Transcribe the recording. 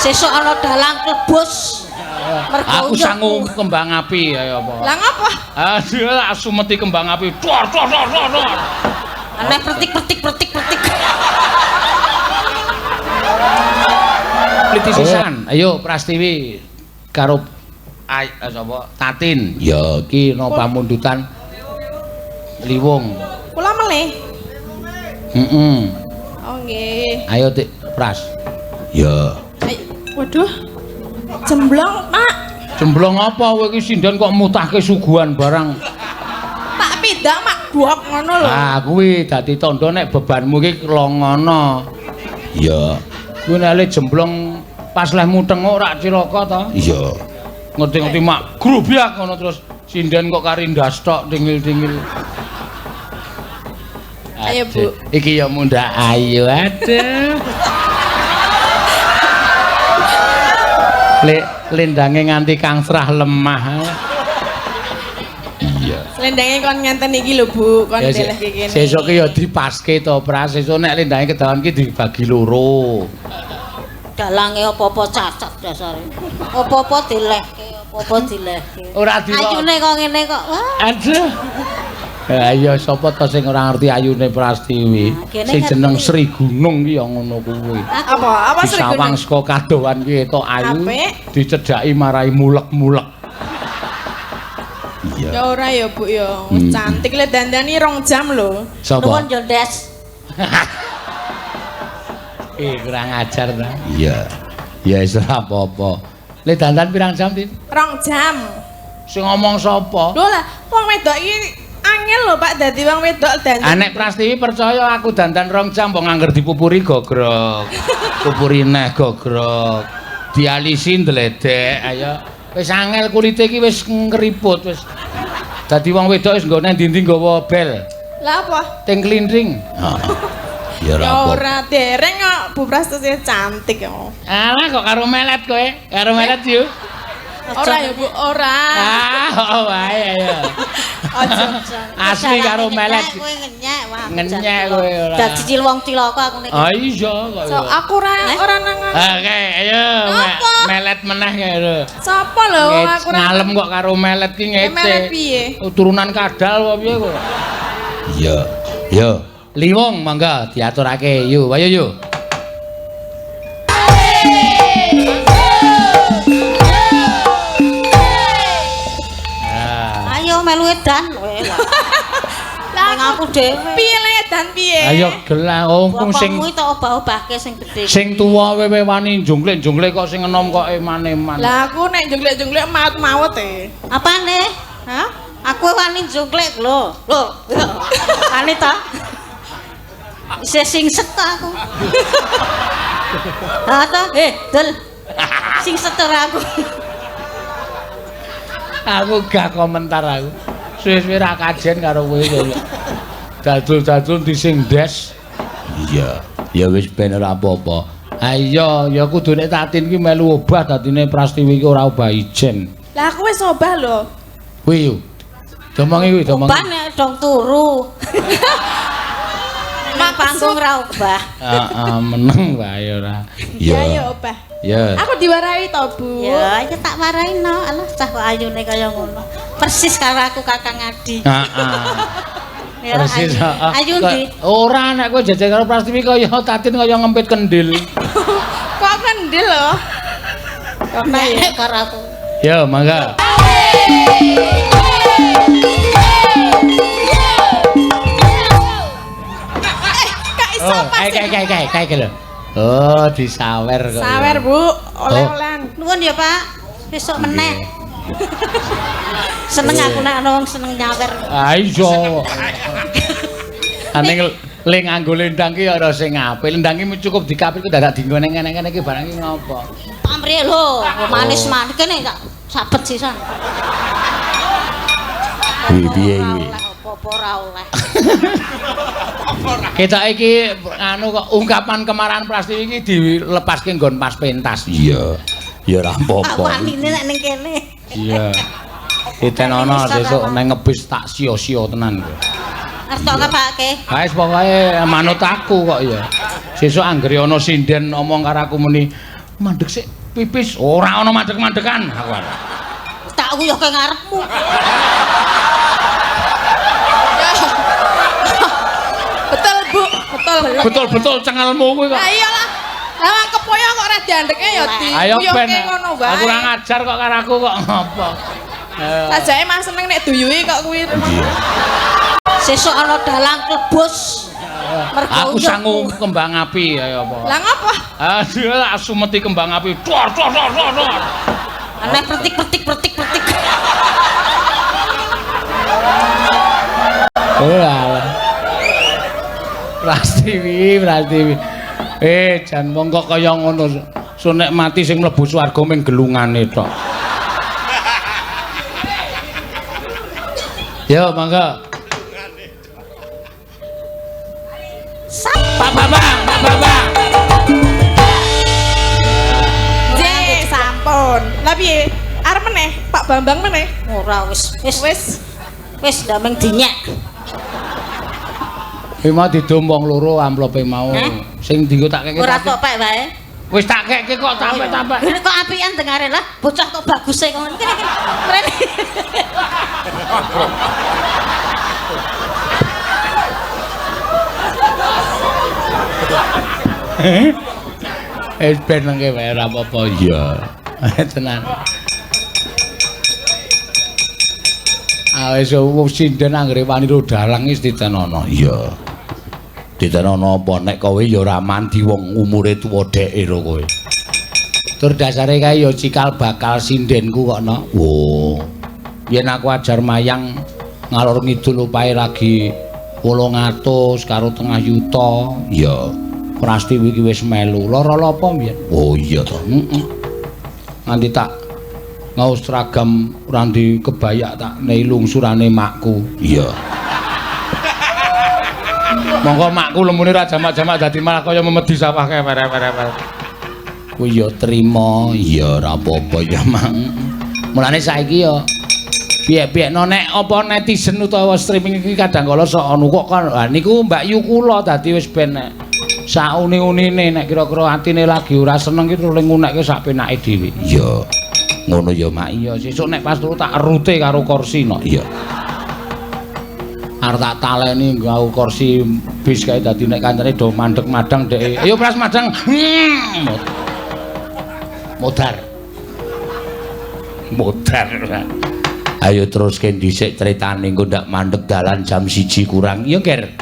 Sesuk ana dalang klebus. Mergo Aku sangu kembang api ayo apa. Lah ngapa? Aduh, tak sumeti kembang api. Dor dor dor dor dor. Aneh pertik pertik pertik pertik. Pliti sisan. Ayo Prastiwi karo sapa? Tatin. Ya iki no pamundutan Liwung. Kula melih. Heeh. Oh nggih. Ayo Tik Pras. Ya. Ayo. Waduh. Jemblong, Pak. Jemblong apa kowe iki sinden kok mutahke suguhan barang. Tak pidak mak buok ngono lho. Ah kuwi dadi tandha nek bebanmu iki longono. Iya. Kuwi nek le jemblong pas lehmu tenguk rak cilaka to. Iya. Ngerti-ngerti mak grubyak ngono terus sinden kok kari ndas tok dingil-dingil. Ayo, Bu. Iki ya mundhak ayo aduh. Lendange nganti kangsrah lemah. Iya. Lendange kon ngenten iki lho, Bu, kon Ya, ndelehke kene. Sesuk ki ya dipaske to, Pras. Sesuk nek lendange kedawan ki dibagi loro. Dalange apa-apa cacat dasare. Apa-apa dilehke, apa-apa dilehke. Ora di Ayune kok ngene kok. Wah. Aduh. Ayo sapa to sing ora ngerti ayune Prastiwi? Nah, Sing jeneng Sri Gunung ki ya ngono kuwi. Apa? Apa Sri Disawang Gunung? saka kadohan ki etok ayu, Apik. dicedhaki marai mulek-mulek. Iya. Ya ora ya, Bu ya. Cantik le dandani 2 jam lho. Sapa? Nuwun yo, Des. Kurang ajar ta. Iya. Ya wis ora apa-apa. Le dandan pirang jam, Tin? 2 jam. Sing ngomong sapa? Lho lah, wong wedok iki angel lho Pak dadi wong wedok dandan. Ah nek Prastiwi percaya aku dandan 2 jam mbok ngangger dipupuri gogrok. Pupuri neh gogrok. Dialisi ndledek ayo. Wis angel kulite iki wis ngriput wis. Dadi wong wedok wis nggone ndi-ndi nggawa bel. Lah apa? Ting klindring. Heeh. Ya Ya ora dereng kok Bu Prastuti cantik kok. Alah kok karo melet kowe? Karo melet yo. Ora ya Bu, ora. Ah, oh wae ayo. Aja. Asli karo melet. Kowe ngenyek wah. Ngenyek kowe ora. Dadi cil wong cilaka aku nek. Ah iya kok. So aku ora ora nang. Oke, ayo melet meneh kae lho. Sapa lho wong aku ora. Ngalem kok karo melet ki ngece. Melet piye? Turunan kadal apa piye kok? Iya. Yo. Liwung mangga diaturake yo, ayo yo. Ayo melu edan kowe. Lah aku dhewe. Piye le edan piye? Ayo gelah wong sing bapakmu tak obah-obahke sing gedhe. Sing tuwa wewe wani jungklik-jungklik kok sing enom kok eman-eman. Lah aku nek jungklik-jungklik maut-maut e. Apane? Hah? Aku wani jungklik lho. Lho. Wani ta? Isih singset ta aku. Ha ta? Dul. Singset ora aku. Aku gak komentar aku. Suwe-suwe ra kajen karo kowe kowe. Dadul-dadul dising des. Iya, ya wis ben ora apa-apa. Ha iya, ya kudune Tatin ki melu obah dadine Prastiwi ki ora obah ijen. Lah aku wis obah lho. Kuwi yo. Domongi kuwi, domongi. Obah nek dong turu. Nek panggung ra obah. Heeh, meneng wae ora. Ya ya obah. Ya. Aku diwarahi to, Bu. Ya, ya tak warai no. Alah cah kok ayune kaya ngono. Persis karo aku Kakang Adi. Heeh. Ya, Persis, heeh. Ayu ndi? Ora nek kowe jajal karo Prastiwi kaya Tatin kaya ngempit kendil. Kok kendil lho? Kok nek karo aku. Ya, mangga. Kak iso pas. Kae lho. Oh, disawer kok. Sawer, Bu. Oleh-olehan. Nuwun ya, Pak. Besok meneh. Seneng aku nek ana wong seneng nyawer. Ah iya. Aning le nganggo lendang ki ora sing apik. Lendang ki cukup dikapit ku dadak dienggo neng ngene iki barang ki ngopo. Pamrih lho, manis manis kene tak sabet sisan. Kuwi piye iki? Apa-apa ora oleh. Kita iki anu kok ungkapan kemarahan Prastiwi iki dilepaske nggon pas pentas. Iya. Ya ora apa-apa. Wanine nek ning kene. Iya. Ditenono sesuk nang ngebis tak sia-sia tenan kowe. Arep ngapake? Ha wis pokoke manut aku kok ya. Sesuk anggere ana sinden omong karo aku muni, Mandek sik pipis. Ora ana mandek-mandekan aku. Tak uyuhke ngarepmu. Betul, Bu. Betul. Betul-betul cengelmu kuwi kok. Lah iyalah. Lah kepoyo kok ora diandeke ya di uyuhke ngono wae. Aku ora ngajar kok karo aku kok ngopo. Sajake mah seneng nek duyuhi kok kuwi. Sesuk ana dalang klebus. Aku sangu kembang api ayo apa. Lah ngopo? Aduh, tak sumeti kembang api. Dor dor dor dor dor. Aneh pertik pertik pertik pertik. Oh alah. Prastiwi, Prastiwi. Jan wong kok kaya ngono. So nek mati sing mlebu swarga ming gelungane tok. Yo, mangga. Pak Bambang, Pak Bambang. Nggih, sampun. Lah piye? Arep meneh, Pak Bambang meneh? Ora wis, wis. Wis. Wis ndameng dinyek. Kuwi mau didom wong loro amplope mau. Sing dienggo tak keke. Ora tok pek wae. Wis tak keke kok tampek-tampek. Ini kok apian dengare lah, bocah kok baguse kok ngene iki. Mrene. Wis ben nengke wae ora apa-apa ya. Tenan. Ah wis wong sinden anggere wani ro dalang wis ditenono. Iya. Ditenono apa nek kowe ya ora mandi wong umure tuwa dheke ro kowe. Tur dasare kae ya cikal bakal sindenku kok no. Oh. Yen aku ajar mayang ngalor ngidul opahe lagi 800 karo tengah yuta. Iya. Prastiwi iki wis melu. Lara apa mbiyen? Oh iya to. Heeh. Nganti tak ngaos seragam randi kebayak tak nei lungsurane makku. Iya. Monggo makku lemune ra jamak-jamak dadi malah kaya memedi sawah kae were-were. Kuwi ya trima, ya ora apa-apa ya mang. Mulane saiki ya piye-piyekno nek apa netizen utawa streaming iki kadang kala sok anu kok kan. Ha niku Mbak Yu kula dadi wis ben nek sauni-unine nek kira-kira atine lagi ora seneng ki terus ngunekke sak penake dhewe. Iya. Ngono ya Mak. Iya, sesuk nek pas turu tak rute karo kursi no. Iya. Arep tak taleni nggawa kursi bis kae dadi nek kancane do mandeg madang dheke. Ayo pras madang. Modar. Modar. Ayo teruske dhisik critane engko ndak mandeg dalan jam 1 kurang. Iya, Ger.